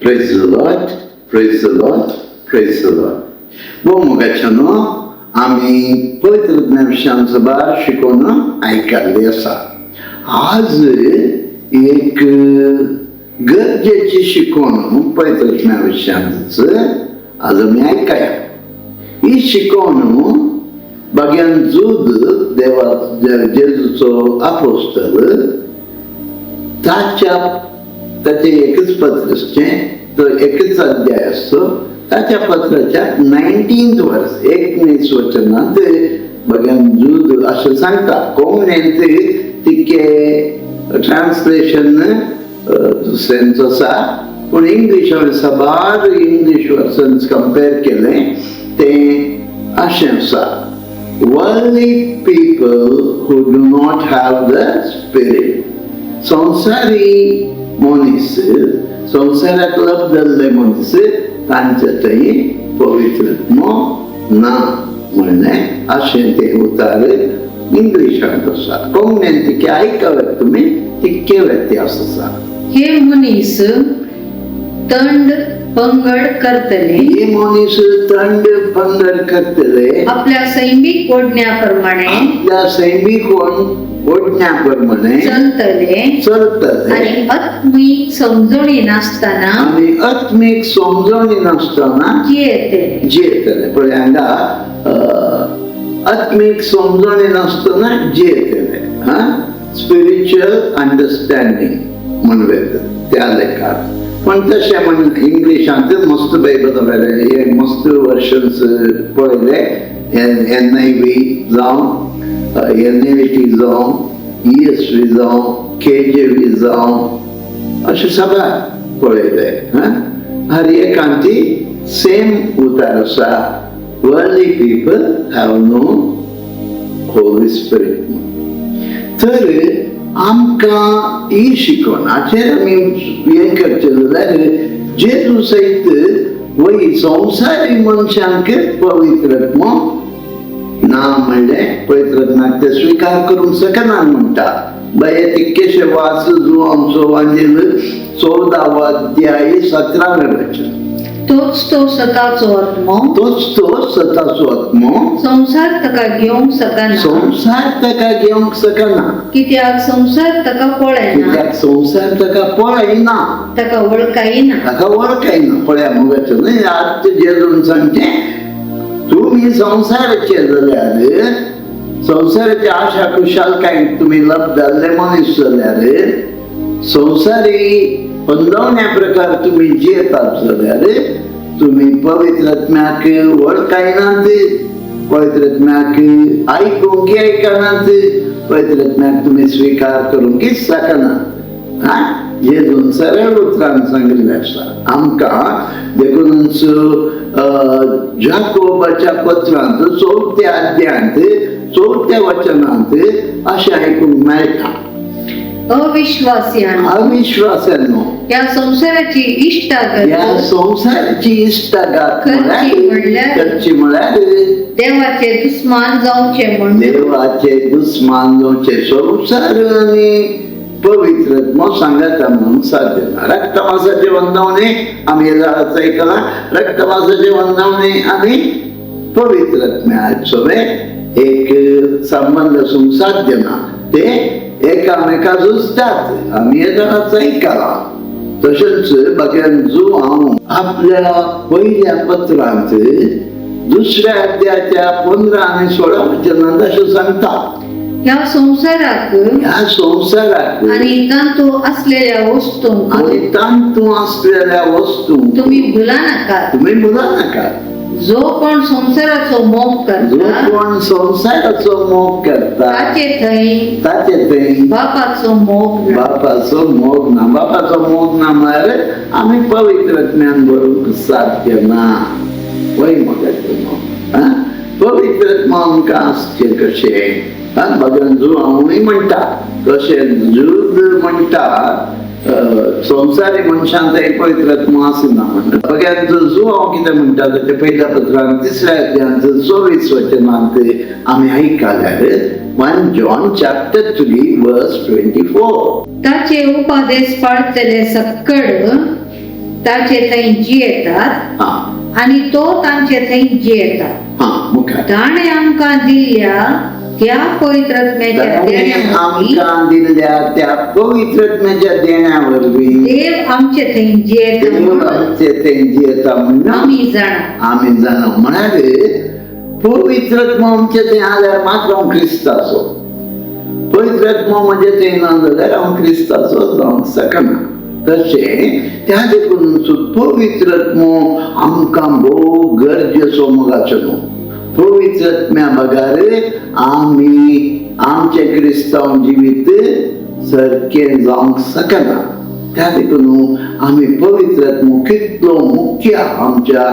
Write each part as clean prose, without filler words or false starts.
Praise the Lord, praise the Lord, praise the Lord. भोव मोगाच्यानो, आमी पवित्र ज्ञान सभार शिकोवन आयकल्ली आसा. आज एक गरजेची शिकवण पवित्र ज्ञान विशयांच आज आमी आयकया. ही शिकवण बाग्यान जूद देवा जेजूचो आपोस्तल ताच्या ताचें एकच पत्र आसचें, तो एकच अध्याय आसचो. ताच्या पत्राच्या 19th वर्स, 19 वचनांत भगवान जूद अशें सांगता. कोंकणींत तिके ट्रान्सलेशन दुसऱ्यांचो आसा, पूण इंग्लीश हांवें साबार इंग्लीश वर्सन्स कंपेर केलें, तें अशें आसा: "Worldly people who do not have the Spirit." संवसारी मनीस, संवसाराक लब्धल्ले मनीस, तांचे थंय पवित्रत्म ना म्हणलें अशें तें उतार इंग्लिशांत आसा. कोंकणीन तिके आयकल्यात तुमी, तितके व्यत्यास आसा. हे मनीस तंड पंगड करतले. हे मनीस तंड पंगड करतले. आपल्या सैमीक ओढण्याप्रमाणे आपल्या सैमीक ओढण्या प्रमाणे चलतले चलतले आणि आत्मिक समजणी नासतना आनी आत्मीक समजणी नासतना जियेतले. जियेतले. पळय हांगा, आत्मीक समजणी नासतना जियेतले. हा, स्पिरिच्युअल अंडरस्टँडींग म्हणूं येता त्या लेखात. पण तशें म्हण इंग्लिशांत मस्त बायबल हे मस्त वर्शन्स पळयले, एनआयवी जावं, एनएलटी जावं, ईएसवी जावं, केजेवी जावं, अशें सगळें पळयले. हां, हर एकांती सेम उतार आसा: "Worldly people have no Holy Spirit." तर आमकां ही शिकवण हाचेर आमी हें करचें जाल्यार, जेजू सयत वय संवसारी मनशांक पवित्रत्व ना म्हणलें, पवित्रत्माक ते स्विकार करूंक शकना म्हणटा. बये तितकेशे वाच जुवांचो वांजेल 14वो अध्याय, 17वें वचन. तोच तो सताचो आत्मो. तोच तो सताचो आत्मो. संवसार ताका घेवंक शकना. संवसार ताका घेवंक शकना. कित्याक संवसार ताका पळयना. कित्याक संवसार ताका पळयना. ताका वळखायना. ताका वळखायना. पळया मोगाचो न्हय, आतां जेजून सांगचें, तुमी संवसाराचे जाल्यार, संवसाराच्या आशा खुशालकायेक तुमी लब्ध जाल्ले मनीस जाल्यार, संवसारी पंदवण्या प्रकार तुमी जियेतात जाल्यार, तुमी पवित्र आत्म्याक वळखायनात, पवित्र आत्म्याक आयकूंक आयकनात, पवित्र आत्म्याक तुमी स्विकार करूंक शकनात. हा, जेजून सरळ उतरान सांगिल्लें आसा आमकां. देखूनच जाकोबाच्या पत्रांत चवथ्या अध्यायांत चवथ्या वचनांत अशें आयकूंक मेळटा: अविश्वासियान अविश्वासानो, ह्या संवसाराची इश्टागत ह्या संवसाराची इश्टागात करची म्हणल्यार करची म्हळ्यार देवाचे दुस्मान जावचे म्हण देवाचे दुस्मान जावचे. संवसार आनी पवित्रत्व सांगाता म्हणून साध्य ना. रक्तमासाचे वंदावणे आमी हे जाणांच आयकलां. रक्तमासाचे वंदावणे आनी पवित्रत्म्याचो एक संबंध आसूंक साध्य ना. ते एकामेका झुजतात, आमी हे जाणांच आयकलां. तशेंच बाकीन जुवांव आपल्या पयल्या पत्रांत दुसऱ्या अध्यायाच्या 15 आनी 16 वचनांत अशें सांगता: ह्या संवसाराक ह्या संवसाराक आणि तांतू असलेल्या वस्तूंक आनी तांतू असलेल्या वस्तू तुम्ही भुला नाकात. तुम्ही भुला नाकात. जो कोण संवसाराचो मोग जो करता कोण संवसाराचो मोग करता ताचे थंय ताचे थंय बापाचो मोग ना. बापाचो मोग ना. बापाचो मोग ना म्हळ्यार आमी पवित्र ज्ञान भरूंक साध्य ना. वय मोगाचो, पवित्र आमकां आसचें कशें? हा, भगवान जुवांवूय म्हणटा, तशें जूद म्हणटा, संवसारी मनशान ते पवित्रत्व आसना म्हणटा. भगवान जुवांव कितें म्हणटा ताच्या पयल्या पत्रान तिसऱ्या अध्यायांत 24 वचनांत आमी आयकल्यार, 1 John chapter 3 verse 24. ताचे उपादेश पाळतले सक्कड ताचे थंय जियेतात हा आनी तो तांचे थंय जियेता. हा, मुखार. ताणें आमकां दिल्ल्या त्या पवित्र आत्म्याच्या ताणें देण्या वरवीं आमकां दिल्ल्या त्या पवित्र आत्म्याच्या देण्या वरवीं देव आमचे थंय जियेता देव म्हणून आमचे थंय जियेता म्हणून आमी जाणा. आमी जाणा. म्हळ्यार पवित्र आत्मो आमचे थंय आल्यार मात्र हांव क्रिस्ताचो. पवित्र आत्मो म्हजे थंय ना जाल्यार हांव क्रिस्ताचो जावंक शकना. तशें त्या देखून पवित्र आत्मो आमकां भोव गरजेचो मोगाचो न्हू. पवित्र आत्म्या बगर आमी आमचें क्रिस्तांव जिवीत सारकें जावंक शकना. त्या देखून आमी पवित्र आत्मो कितलो मुख्य आमच्या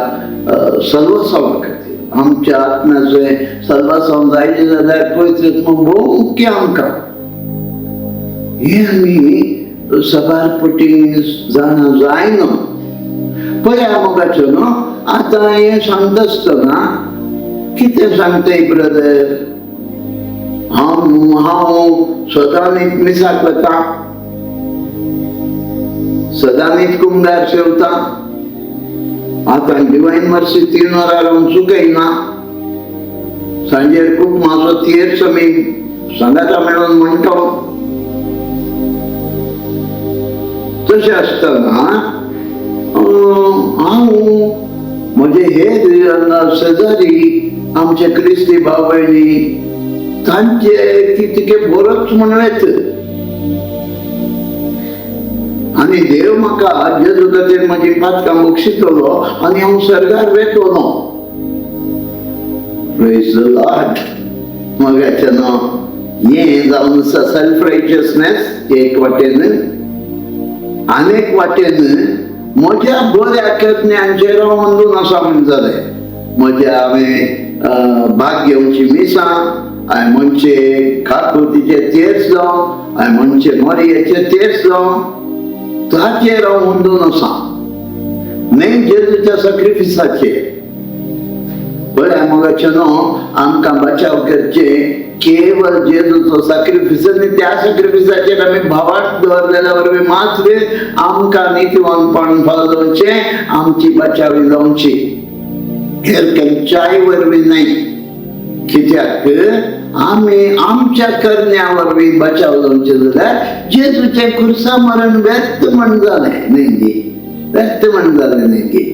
सर्वस्वा खातीर, आमच्या आत्म्याचें सर्वस्व जायचें जाल्यार पवित्र आत्मो भोव मुख्य आमकां. हें आमी सबार पटी जाणा जायना. पळया मोगाचो न्हू, आतां हें सांगता आसतना कितें सांगताय ब्रदर? हांव हांव सदांच मिसाक वता, सदांच कुमगार सेवता. आतां डिवायन मर्सी 3 वरां हांव चुकयना. सांजेर खूब म्हाजो तियेर्स आमी सांगाता मेळून म्हणटा. तशें आसतना हांव म्हजे हे शेजारी आमचे क्रिस्ती भाव भयणी तांचे कितें बरोच म्हणूं येता. आनी देव म्हाका जेजू खातीर म्हजी पातकां बक्षितलो आनी हांव सर्गार वेतलो. Praise the Lord. मोगाचें न्हू, हें जावन आसा सेल्फ रायचियसनेस एक वाटेन, आनी एक वाटेन म्हज्या बऱ्या करण्यांचेर हांव अंदून आसा म्हण जालें. म्हज्या हांवें भाग घेवची मिसां, हांवें म्हणचे खाकुतीचे तेर्स जावं, हांवें म्हणचे मोरयेचे तेर्स जावं, ताचेर हांव अंदून आसा, न्हय जेजूच्या सॅक्रिफिसाचेर. पळया मोगाचें न्हू, आमकां बचाव करचें केवळ जेजूचो सॅक्रिफिस आनी त्या सॅक्रिफिसाचेर आमी भावार्थ दवरलेल्या वरवीं मात्र आमकां नितीवानपण फाव जावचें, आमची बचावी जावची, हेर खंयच्याय वरवीं न्हय. कित्याक आमी आमच्या करण्या वरवीं बचाव जावचें जाल्यार जेजूचें खुर्सा मरण व्यर्थ म्हण जालें न्हय गी, व्यर्थ म्हण जालें न्हय गी.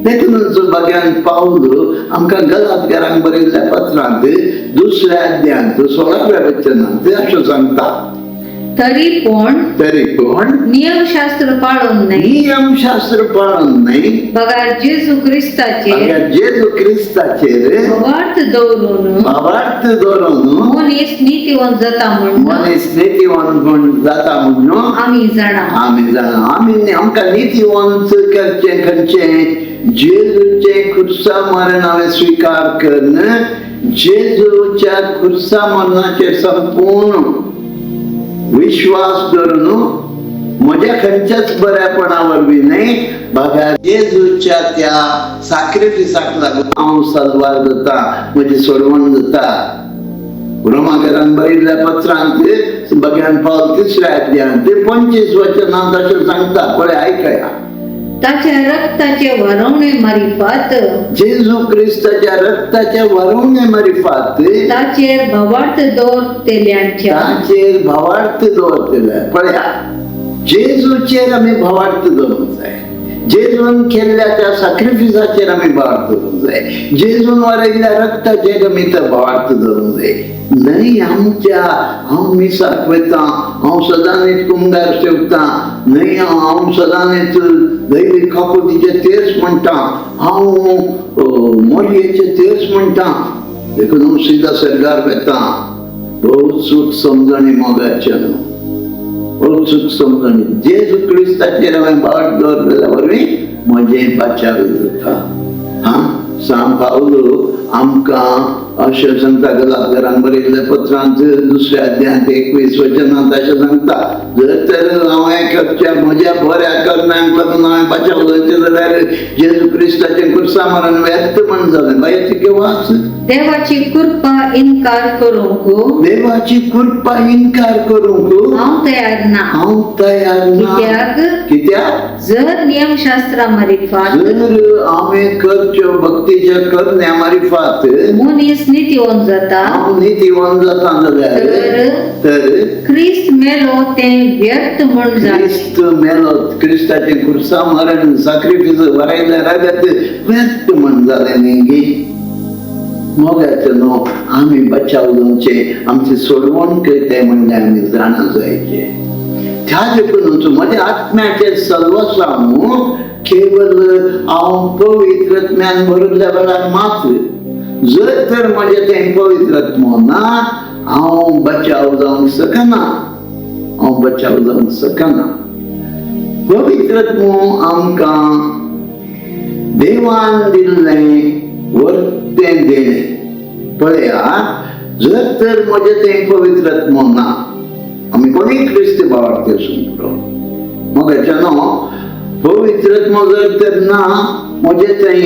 देखूनच भगवान पावल आमकां गलातकारांक बरयल्ल्या पत्रांत 2 अध्यायांत 16व्या वचनांत अशें सांगता, तरी कोण तरी कोण नियमशास्त्र पाळून नाही नियमशास्त्र पाळून नाही बगार जेजू क्रिस्ताचेर बगर जेजू क्रिस्ताचेर भावार्थ दवरून भावार्थ दवरून मनीस नीतिवंत जाता म्हणून मनीस नीतिवंत म्हण जाता म्हणून आमी जाणा. आमी जाणा. आमी आमकां नीतिवंत करचें खंयचें? जेजूचें खुर्सा मरण हांवें स्विकार करून जेजूच्या खुर्सा मरणाचेर संपूर्ण विश्वास दवरून म्हज्या खंयच्याच बऱ्यापणा वरवीं न्हय, बगर जेजूच्या त्या साक्रिफिसाक लागून हांव सलवार जाता, म्हजी सोडवण जाता. रोमाकरान बरयल्ल्या पत्रांत भगवान पावल 3 अध्यायांत 25 वचनांत अशें सांगता, पळय आयकया. ताच्या रक्ताचे वरवणे मारिफात जेजू क्रिस्ताच्या रक्ताच्या वरवणे मारिफात ताचेर भावार्थ दवरतेल्यांच्या ताचेर भावार्थ दवरतले. पळया, जेजूचेर आमी भावार्थ दवरूंक जाय. जेजून केल्ल्या त्या सॅक्रिफिसाचेर आमी भावार्थ दवरूंक जाय. जेजून वरयल्ल्या रक्ताचेर आमी तो भावार्थ दवरूंक जाय. न्हय आमच्या हांव मिसाक वयता, हांव सदांच कुमगार सेवता, न्हय हांव सदांच दैवी काकुतीचे तेच म्हणटा, हांव मोरयेचे तेच म्हणटा, देखून हांव सिधा सर्गार वता. भोव चूक समजणी मोगाचें न्हू, भोव चूक समजणी. जेजू क्रिस्ताचेर हांवें भावार्थ दवरलेल्या वरवीं म्हजें बचाव जाता. हा, सांत पावलो आमकां अशें सांगता गलातकारांक बरयल्ल्या पत्रांत दुसऱ्या अध्यायांत 21 वचनांत अशें सांगता, जर तर हांवें करच्या म्हज्या बऱ्या करण्यांक लागून हांवें बचावलो जाल्यार जेजू क्रिस्ताचें कुर्सा मरण व्यर्थ म्हण जालें. बाये तिके वाच. देवाची कृपा इनकार करूंक देवाची कृपा इनकार करूंक हांव तयार ना. हांव तयार ना. कित्याक कित्याक जर नियमशास्त्रा मारिफात जर हांवें करच्यो भक्तीच्या करण्या मारिफात मनीस नितीवंत जाता हांव नितीवंत जाता जाल्यार तर तर क्रिस्त मेलो तें व्यर्थ म्हण जालें. क्रिस्त मेलो, क्रिस्ताचें कुर्सा मरण साक्रिफीस वरायलें रगत व्यर्थ म्हण जालें न्ही गी. मोगाचें न्हू आमी बचाव जावचें, आमची सोडवण करताय म्हणलें आमी जाणा जायचें. त्या देखून म्हज्या आत्म्याचें सर्वस्व केवल हांव पवित्र आत्म्यान भरिल्ल्या वेळार मात्र. जर तर म्हजें तें पवित्र आत्मो ना, हांव बचाव जावंक शकना, हांव बचाव जावंक शकना. पवित्र आत्मो आमकां देवान दिल्लें वर्तें देणें. पळया, जर तर म्हजें तें पवित्र आत्मो ना, आमी कोणीय क्रिस्ती भावार्थी आसूंक पुरो, मोगाच्या न्हू पवित्र आत्मो जर तर ना म्हजे थंय,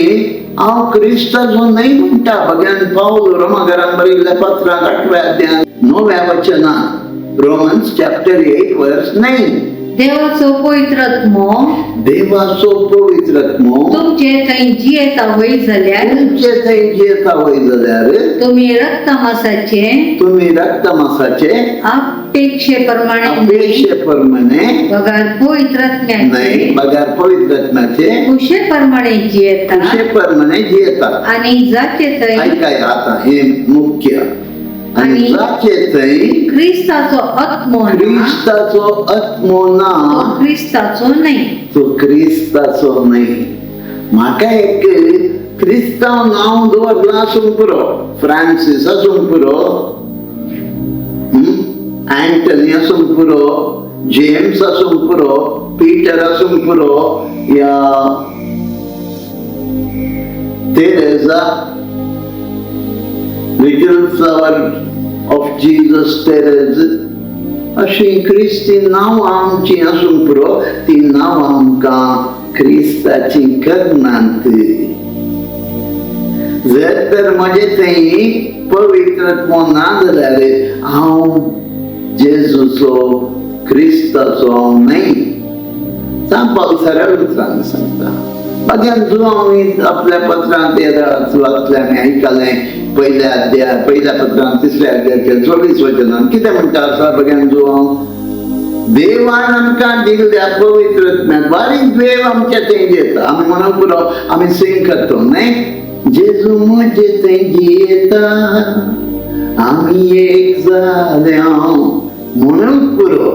हांव क्रिस्ताचो न्हय म्हणटा. भगवान पावल रोमाघरान बरयल्ल्या पत्रांत 8व्या अध्यायांत 9व्या वचनात, रोमन्स चॅप्टर 8 वर्स 9, देवाचो पवित्र आत्मो देवाचो पवित्र आत्मो तुमचे थंय जियेता वय जाल्यार तुमचे थंय जियेता वय जाल्यार तुमी रक्तमासाचे तुमी रक्तमासाचे अपेक्षे प्रमाणे अपेक्षे प्रमाणे बगर पवित्र न्हय आत्म्याचे बगर पवित्र आत्म्याचे खुशे प्रमाणे जियेता खुशे प्रमाणे जियेता. आनी जाचे थंय ऐकाय आता हे मुख्य, आनी आनी जाचे थंय क्रिस्ताचो आत्मो ना क्रिस्ताचो आत्मो ना तो क्रिस्ताचो न्हय. तो क्रिस्ताचो न्हय. म्हाका एक क्रिस्तांव नांव दवरलां आसूंक पुरो, फ्रांसीस आसूंक पुरो, अँटनी आसूंक पुरो, जेम्स आसूंक पुरो, पीटर आसूंक पुरो, या Teresa, little flower of Jesus Therese, अशीं क्रिस्ती नांवां आमचीं आसूंक पुरो, ती नांवां आमकां क्रिस्ताचीं करनात. जर तर म्हजें थंय पवित्र आत्मो ना जाल्यार हांव जेजूचो क्रिस्ताचो हांव न्हय. सांग सरळ उतरान सांगता. बाकी जो आमी आपल्या पत्रांत वाचलें, आमी आयकलें, पयल्या अध्याय पहिल्या पत्रांत 3ऱ्या अध्यायाच्या 24 वचनान कितें म्हणटा आसा बघ्यान जो हांव, देवान आमकां दिल्ल्या पवित्र आत्म्याक बारीक देव आमच्या थंय येता. आमी म्हणूंक पुरो, आमी सिंग करतो न्हय, जेजू म्हजे थंय जियेता, आमी एक जाल्या म्हणूंक पुरो.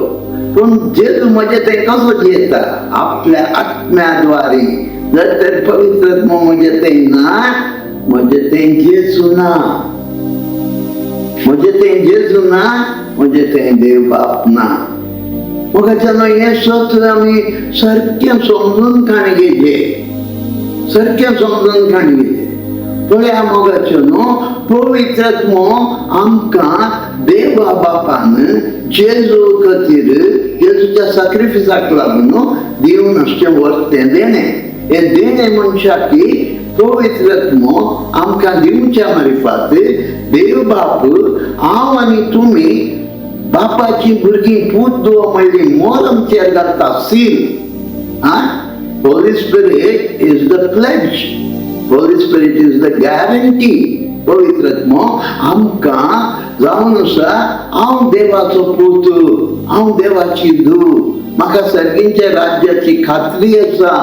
पूण जेजू म्हजे थंय कसो जियेता? आपल्या आत्म्याद्वारे. जर तर पवित्र आत्मो म्हजे थंय ना, म्हजे थंय जेजू ना, म्हजे थंय जेजू ना, म्हजे थंय देव बाप ना. मोगाच्यानो हें सत आमी सारकें समजून काणी घेवचें, सारकें समजून काणी घेवचें. पळया मोगाच्यो न्हू पवित्र आत्मो आमकां देवा बापान जेजू खातीर जेजूच्या साक्रिफिसाक लागून दिवन आसचें वर्तें देणें. हें देणें मनशाक पवित्र आत्मो आमकां दिवच्या मारिफात देव बाप हांव आनी तुमी बापाची भुरगीं पूत धुवो म्हणली मोर आमचेर घालता सील. आं, Holy Spirit is the pledge, Holy Spirit is the guarantee. पवित्र आत्मो आमकां जावन आसा हांव देवाचो पूत, हांव देवाची धूव, म्हाका सर्गींच्या राज्याची खात्री आसा.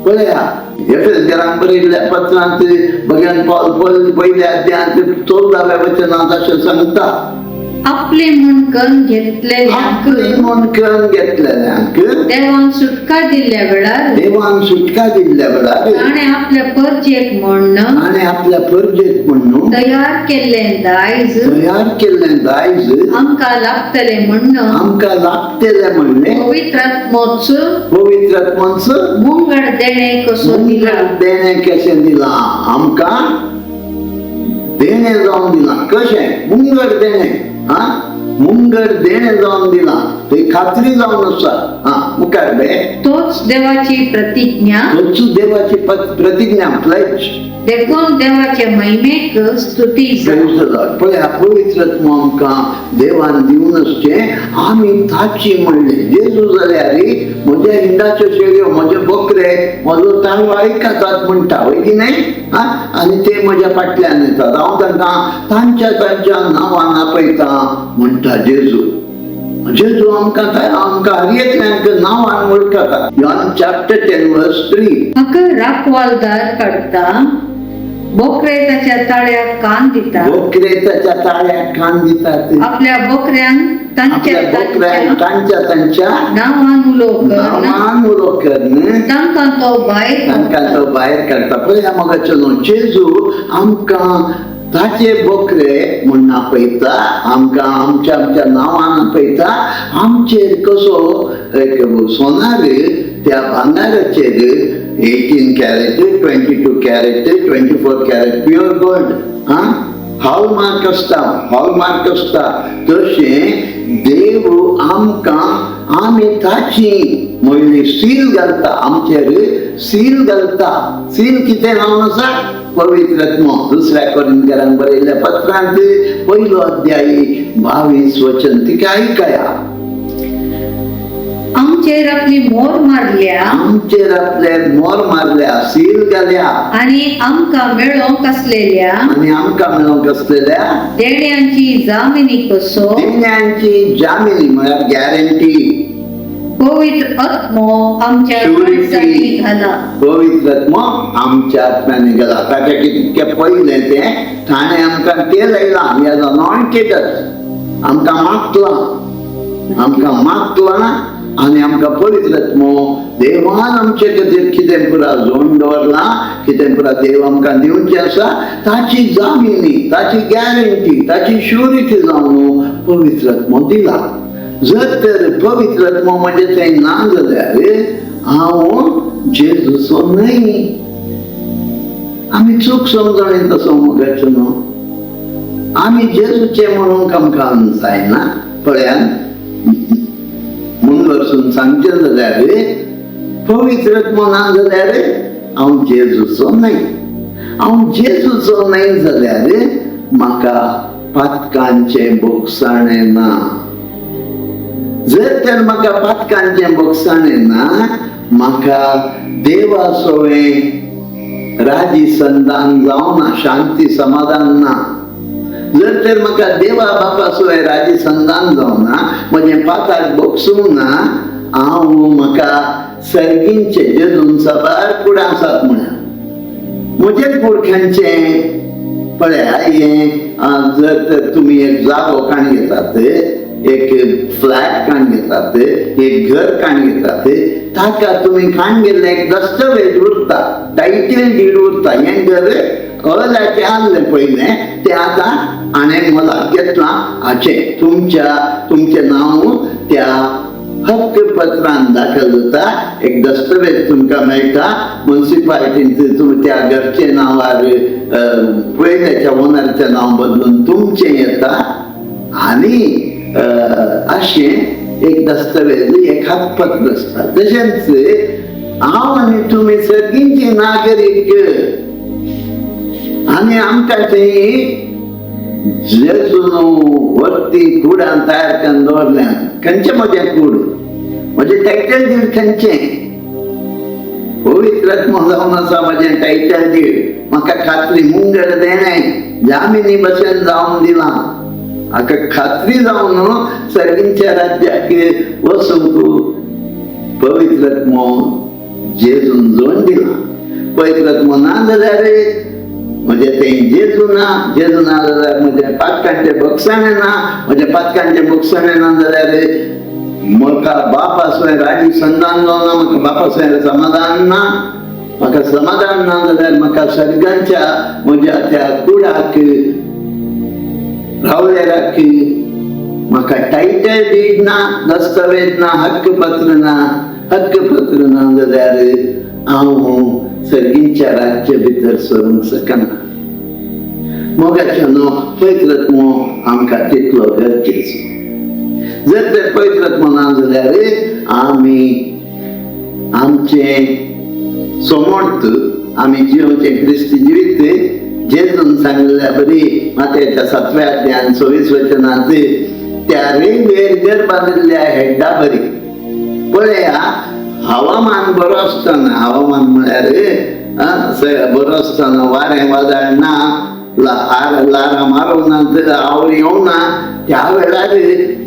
पळया एफेसकारांक बरयल्ल्या पत्रांत भगवान पावल पयल्या अध्यायांत 14व्या वचनांत अशें सांगता, आपले म्हूण करून घेतलेल्यांक आपले म्हूण करून घेतलेल्यांक देवान सुटका दिल्ल्या वेळार देवान सुटका दिल्ल्या वेळार ताणें आपल्या परजेक म्हूण ताणें आपल्या परजेक म्हणून तयार केल्लें दायज तयार केल्लें दायज आमकां लागतलें म्हूण आमकां लागतलें म्हणलें पवित्र आत्मोच पवित्र आत्मांचो मुंगड देणें कसो दिला. देणें कशें दिलां आमकां. देणें जावन दिलां. कशें? मुंगर देणें. हा, मुंगर देणें जावन दिलां, थंय खात्री जावन आसा. हा, मुखार बे. तोच देवाची प्रतिज्ञा. तोच देवाची प्रतिज्ञा, प्लेज. देखून देवाचे महिमेक स्तुती जावं. पळय, पवित्र आत्मो आमकां देवान दिवन आसचें, आमी ताची म्हणलें. जेजू जाल्यार म्हज्या हिंडाच्यो शेळयो, म्हजे बकरे म्हजो ताळो आयकतात म्हणटा, वय की न्हय? हा, आनी ते म्हज्या फाटल्यान येतात, हांव तांकां तांच्या तांच्या नांवान आपयता म्हणटा जेजू. जेजू आमकां आमकां हर एकल्यांक नांवान वळखता. John chapter 10 verse 3. म्हाका राखवालदार काडटा, बोकरे ताच्या ताळ्याक कान दिता. बोकरे ताच्या ताळ्याक कान दितात. आपल्या बोकऱ्यांक तांच्या आपल्या बोकऱ्यांक तांच्या तांच्या तांच्या नांवान उलो करून नांवान उलो करून तांकां तो भायर तांकां काडटा. तो भायर काडटा. पळया मोगाचो न्हू, जेजू आमकां ताचे बोकरे म्हूण आपयता, आमकां आमच्या आमच्या नांवान आपयता. आमचेर कसो एक सोनार त्या भांगाराचेर 18 carat, 22 carat, 24 carat pure gold, हा, हॉलमार्क आसता, हॉलमार्क आसता, तशें देव आमकां आमी ताची म्हणली सील घालता, आमचेर सील घालता. सील कितें जावन आसा? पवित्र आत्मो. दुसऱ्या कोरिंथकरांक बरयल्ल्या पत्रांत पयलो अध्यायी 22 वचन तिका आयकया. आमचेर आपली मोर मारल्या. आमचेर आपले मोर मारल्या, सील घाल्या. आनी आमकां मेळोवंक आसलेल्या आनी आमकां मेळोवंक आसलेल्या देण्यांची जामिनी कसो देण्यांची जामिनी म्हळ्यार गॅरंटी. पवित्र आत्मो आमच्या Surety. काळजांनी घाला. पवित्र आत्मो आमच्या आत्म्याने गेला. ताच्या कितके पयलें तें ताणें आमकां तेल आयलां, he has anointed us. आमकां मागतलां, आमकां मागतलां आनी आमकां पवित्र आत्मो देवान आमचे खातीर कितें पुरा जोडून दवरलां, कितें पुरा देव आमकां दिवचें आसा, ताची जामिनी, ताची गॅरंटी, ताची शुरिटी जावन पवित्र आत्मो दिला. जर तर पवित्र आत्मो म्हणजे थंय ना जाल्यार हांव जेजूचो न्हय. आमी चूक समजणी तसो मोगाचो न्हू, आमी जेजूचे म्हणूंक आमकां जायना. पळयान, मुंगरसून सांगचें जाल्यार पवित्र आत्मो ना जाल्यार हांव जेजूचो न्हय. हांव जेजूचो न्हय जाल्यार म्हाका पातकांचें भोगसाणें ना. जर तर म्हाका पातकांचें भोगसाणें ना, म्हाका देवा सोवें राजी संदान जावना, शांती समाधान ना. जर तर म्हाका देवा बापा सोवें राजी संदान जावना, म्हजें पाताक भोगसूंक ना, हांव म्हाका सर्गींचे जेजून साबार कुडां आसात म्हणा म्हजेच पुरख्यांचें. पळया, हें जर तर तुमी एक जागो काण घेतात, एक फ्लॅट काण घेतात, एक घर काण घेतात, ताका तुमी काण गेल्लें एक दस्तवेज उरता, टायटल डीड उरता. हें घर अलाचें आहलें पयलें, तें आतां हाणें मोलाक घेतलां, हाचें तुमच्या तुमचें नांव त्या हक्कपत्रान दाखल जाता. एक दस्तवेज तुमकां मेळटा मुन्सिपालिटीन, तुमी त्या घरचें नांवार पयल्याच्या ओनरचें नांव बदलून तुमचें येता. आनी अशें एक दस्तवेज, एक हक्कपत्र आसता. तशेंच हांव आनी तुमी सर्गींचे नागरीक आनी आमकां थंय जेजून वरती कुडान तयार करून दवरल्या. खंयचें म्हजें कूड, म्हजें टायटल डीड खंयचें? पवित्र आत्मो जावन आसा म्हजें टायटल डीड. म्हाका खात्री मुंगड देणें जामिनी भशेन जावन दिलां. म्हाका खात्री जावन सर्गींच्या राज्याक वचूंक पवित्र आत्मो जेजून जोडून दिलां. पवित्र आत्मो ना जाल्यार म्हजें तें जेजू ना. जेजू ना जाल्यार म्हजें पातकांचें भोगसाणें ना. म्हजें पातकांचें भोगसाणें ना जाल्यार म्हाका बापा सवें राजी संदान जावना, म्हाका बापा सवें समाधान ना. म्हाका समाधान ना जाल्यार म्हाका सर्गांच्या म्हज्या त्या कुडाक रावलेराक म्हाका टायटल डीड ना, दस्तावेज ना, हक्कपत्र ना. हक्कपत्र ना जाल्यार हांव सर्गींच्या राज्य भितर सरूंक शकना. मोगाचें न्हू पवित्र आत्मो आमकां तितलो गरजेचो. जर तर पवित्र आत्मो ना जाल्यार आमी आमचें समर्थ आमी जिवचें क्रिस्ती जिवीत जेजून सांगिल्ल्या बरी मात्याच्या 7व्या अध्यायान 26 वचनांत त्या रेंवेर घर बांदिल्ल्या हेड्डा बरी. पळया हवामान बरो आसतना, हवामान म्हळ्यार बरो आसतना वारें वादळ ना, लारां मारूंक ना, आवरी येवंक ना, त्या वेळार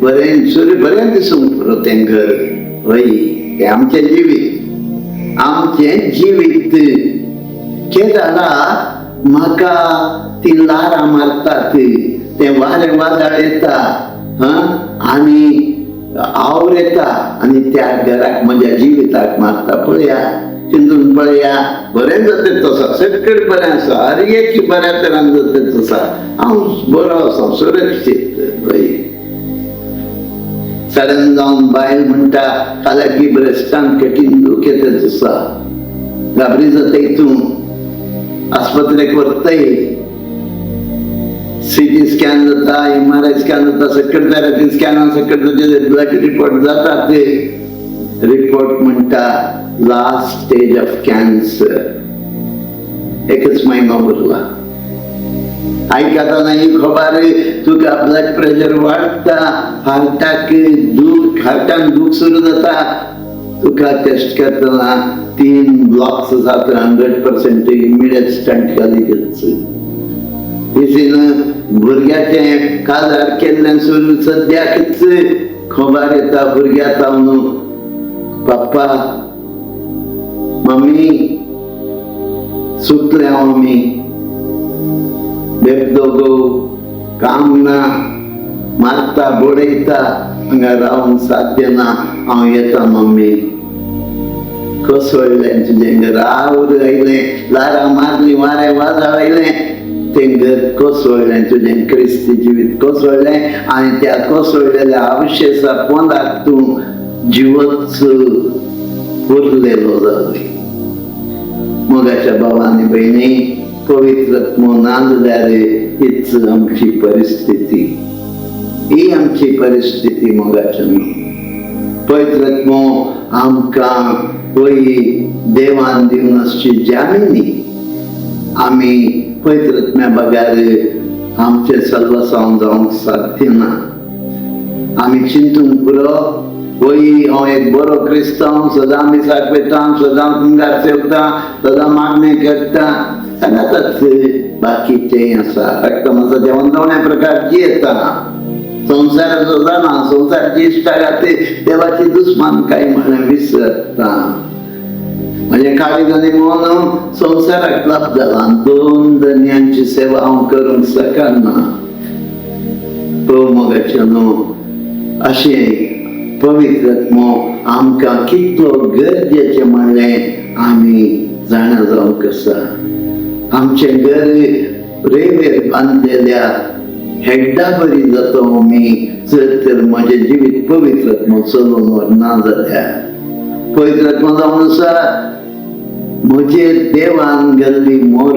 बरें सूर्य बरें दिसूंक पुरो तें घर. हय, तें आमचें जिवीत, आमचें जिवीत केदाळा म्हाका ती लारां मारतात, तें वारें वादळ येता आनी आवर येता आनी त्या घराक म्हज्या जिविताक मारता. पळया चिंतून पळया, बरें जाता तसा, सगळें बरें आसा, हर एक बऱ्या तरान जाता तसा, हांव बरो आसा, सुरक्षीत. हय, सडन जावन बायल म्हणटा फाल्यां की ब्रेस्टान कठीण दूख येता तसा, घाबरी जाताय तूं, आस्पत्रेक व्हरताय, सीटी स्कॅन जाता, MRI scan जाता, सगळे तरांचे स्कॅनां सगळे तरेचे ब्लड रिपोर्ट जाता. ते रिपोर्ट म्हणटा लास्ट स्टेज ऑफ कॅन्सर, एकच म्हयनो उरला. आयकतना ही खबर तुका ब्लड प्रेशर वाडटा, हार्टाक दूख, हार्टान दूख सुरू जाता. तुका टेस्ट करतना 3 ब्लॉक्स जाता, 100% इमिडिएट स्टंट घालीच. तिसरीन भुरग्याचें काजार केल्लें सुरू, सद्याकच खबर येता भुरग्या जावन, पप्पा मम्मी सुकले हांव, आमी बेबदो, काम ना, मारता बडयता, हांगा रावंक साध्य ना, हांव येता मम्मी. कोसळ्ळें तुजें घर, आवर आयलें, लारां मारली, वारें वादळ आयलें, तें घर कोसळ्ळें, तुजें क्रिस्ती जिवीत कोसळ्ळें. आनी त्या कोसळ्ळेल्या अवशेषा पोंदाक तूं जिवच उरलेलो जावय. मोगाच्या भावा आनी भयणी, पवित्र आत्मो ना जाल्यार हीच आमची परिस्थिती, ही आमची परिस्थिती. मोगाच्या न्हू, पवित्र आत्मो आमकां पळय देवान दिवन आसची जामिनी. आमी पवित्र आत्म्या बगैर आमचें सल्वसांव जावंक साध्य ना. आमी चिंतूंक पुरो, वय हांव एक बरो क्रिस्तांव, सदां मिसाक वयता, सदां कुंगार सेवता, सदां मागणें करता, सांगाताच बाकीचें आसा रक्तमासाच्या वंदवण्या प्रकार जियेता, संवसाराचो जाणा, संवसाराची इश्टागात देवाची दुस्मान काय म्हणून विसरता. म्हजें काळीज आनी मन संवसाराक लाभ जाला, 2 धनयांची सेवा हांव करूंक शकना. तो मोगाचें न्हू, अशें पवित्र आत्मो आमकां कितलो गरजेचें म्हणलें आमी जाणा जावंक आसा. आमचें घर रेंवेर बांदलेल्या हेड्डा बरी जाता आमी जर तर म्हजें जिवीत पवित्र आत्मो चलोवन व्हरना जाल्यार. पवित्र आत्मो जावन आसा म्हजेर देवान घाल्ली मोर,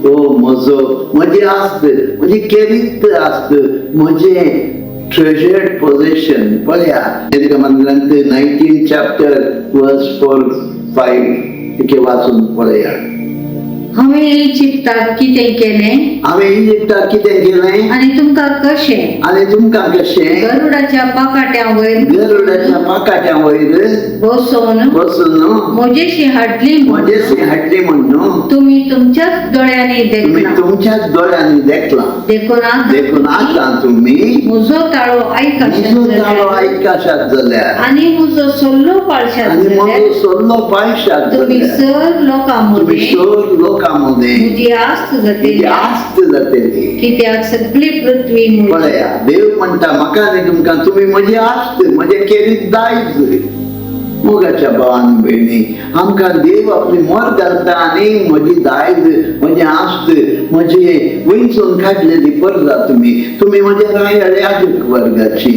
ओ म्हजो, म्हजी आस्त, म्हजी केरीत आस्त, म्हजें ट्रेजर्ड पोझेशन. पळया ग्रंथ 19 चॅप्टर वर्स 4-5 तिके वाचून पळया. हांवें इजिप्ताक कितें केलें हांवें इजिप्ताक कितें केलें आनी तुमकां कशें आनी तुमकां कशें गरुडाच्या पाकाट्या वयर गरुडाच्या पाकाट्या वयर बसोवन बसून म्हजेशी हाडली म्हणून म्हजेशी हाडली म्हणून तुमी तुमच्याच दोळ्यांनी तुमी देखला. तुमच्याच दोळ्यांनी देखला. देखून आतां देखून आतां तुमी म्हजो ताळो आयकशात म्हजो ताळो जाल्यार आयकशात जाल्यार आनी म्हजो सल्लो पाळशात आनी जाल्यार म्हजो सल्लो पाळशात तुमी जाल्यार सर लोकां तुमी मदीं सर लोकां मदीं म्हजी आस्त जातली, म्हजी आस्त जातली. कित्याक सगळी पृथ्वी म्हजी. पळया देव म्हणटा म्हाका आनी तुमकां तुमी म्हजी आस्त, म्हजें केरीत दायज. मोगाच्या भावान भयणी, आमकां देव आपली मोर घालता आनी म्हजी दायज, म्हजी आस्त, म्हजी वंयसून काडलेली परजा तुमी, तुमी म्हजे रायाळे याजक वर्गाची,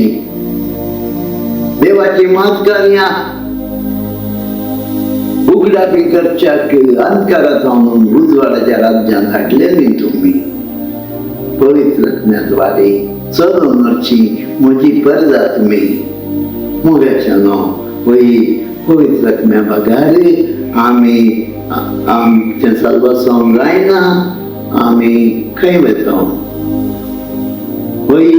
देवाची मातकार्यां उगडापी करच्याक अंधकारात जावन उजवाडाच्या राज्यांत हाडलेली तुमी. पवित्र आत्म्याद्वारे चलून व्हरची म्हजी परजा तुमी. मोगाच्या न्हू, वय पवित्र आत्म्या बगार आमी आमचें साल्वासांव जायना. आमी खंय वता? वय,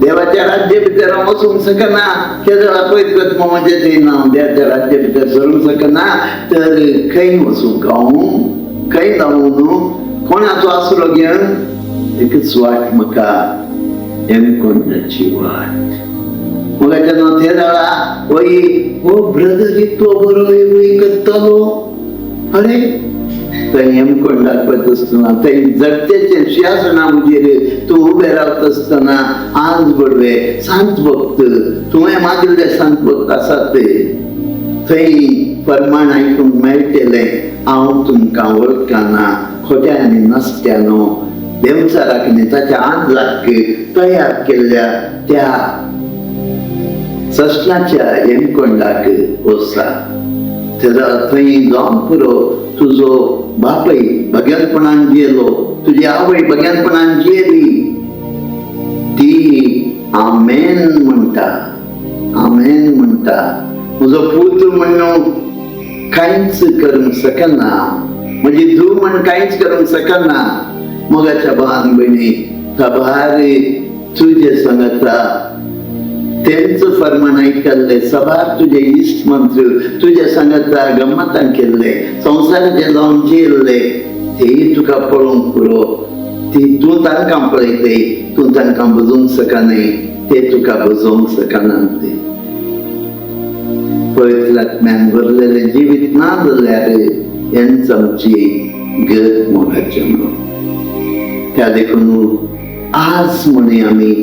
देवाच्या राज्य भितर हांव वचूंक शकना. तेदळा पवित्र आत्मा म्हजें दिना, हांव देवाच्या राज्य भितर सरूंक शकना, तर खंय वचूंक हांव? खंय जावं न्हू? कोणाचो आसरो घेवन? एकच वाट म्हाका, हेमकोंडाची वाट. मोगाच्या न्हू, ते वेळा वय हो ब्रदर इतलो बरो वय करतालो. अरे, थंय हेमकोंडाक वता आसतना, थंय जगतेचे शिंवासना म्हजेर तूं उबें रावता आसतना, आज बडवे सांत भक्त, तुवें मागिल्ले सांत भक्त आसात ते, थंय फरमाण आयकूंक मेळटलें, हांव तुमकां वळखना, खोट्या आनी नसत्यानो, देंवचाराक न्ही ताच्या आंजलाक तयार केल्ल्या त्या सस्नाच्या हेमकोंडाक वसा. तेजा थंय जावन पुरो, तुजो बापय भग्यानपणान जियेलो, तुजी आवय भग्यानपणान जियेली, ती आमेन म्हणटा, आमेन म्हणटा. म्हजो पूत म्हणून कांयच करूंक शकना, म्हजी धूव म्हण कांयच करूंक शकना. मोगाच्या भावान भयणी, साबार तुजे सांगता तेंच फरमान आयकल्ले सबार तुजे इश्ट मंत्र, तुजे सांगता गम्मतान केल्ले, संवसाराचे जावन जियेल्ले, तेय तुका पळोवंक पुरो. ती तूं तांकां पळयतय, तूं तांकां बुजोवंक शकनाय, ते तुका बुजोवंक शकनात. ते पवित्र आत्म्यान भरलेलें जिवीत ना जाल्यार हेंच आमची गत. मोगाचें न्हू, त्या देखून आज म्हणी आमी,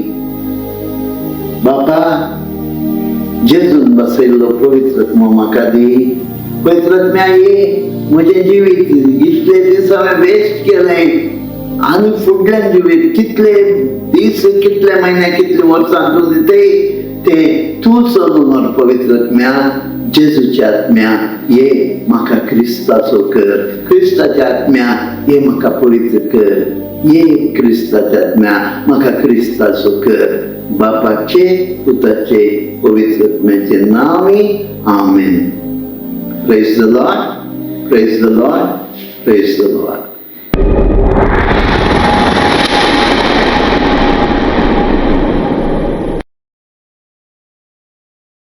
बापा, जेजून बसयल्लो पवित्र आत्मो म्हाका दी. पवित्र आत्म्या ये, म्हजें जिवीत इतले दीस हांवें वेस्ट केलें आनी फुडल्यान जिवीत कितले दीस, कितले म्हयने, कितले वर्सां तूं दितय ते तूं चलून व्हर. पवित्र आत्म्या, जेजूच्या आत्म्या, ये, म्हाका क्रिस्ताचो कर. क्रिस्ताच्या आत्म्या, ये, म्हाका पवित्र कर. ये क्रिस्ताच्या आत्म्या, म्हाका क्रिस्ताचो कर. बापाचे, पुताचे, पवित्र आत्म्याचे नांवी, आमेन. Praise the Lord, praise the Lord, praise the Lord.